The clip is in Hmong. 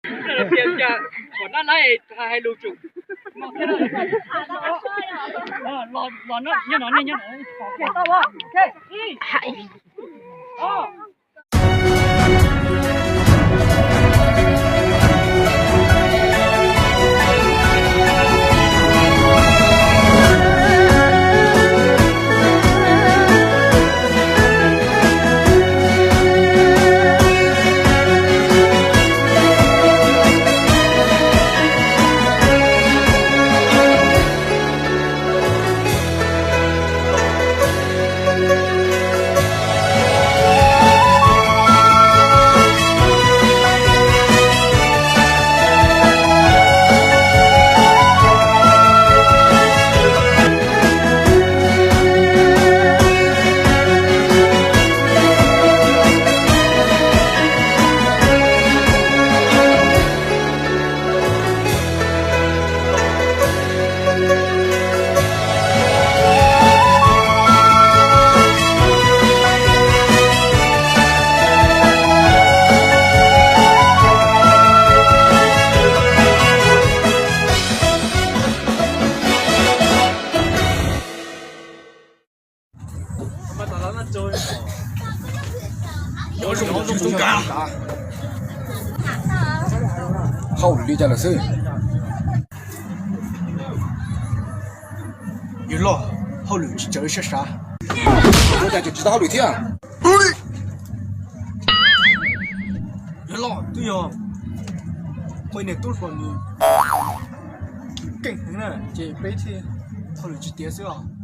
Qhov no na, hais lus tsum. Los nyob no, nej nyob no. Hauj lwm li cas lawm xwb? Yawg loj, hauj lwm tsis txawv sab sav. Ua cas tseem tsis tau hauj lwm thiab? Yawg loj, twb yog muaj ib niag tub hluas nws keej heev na, ces peb thiaj hauj lwm tsis tiav xwb os.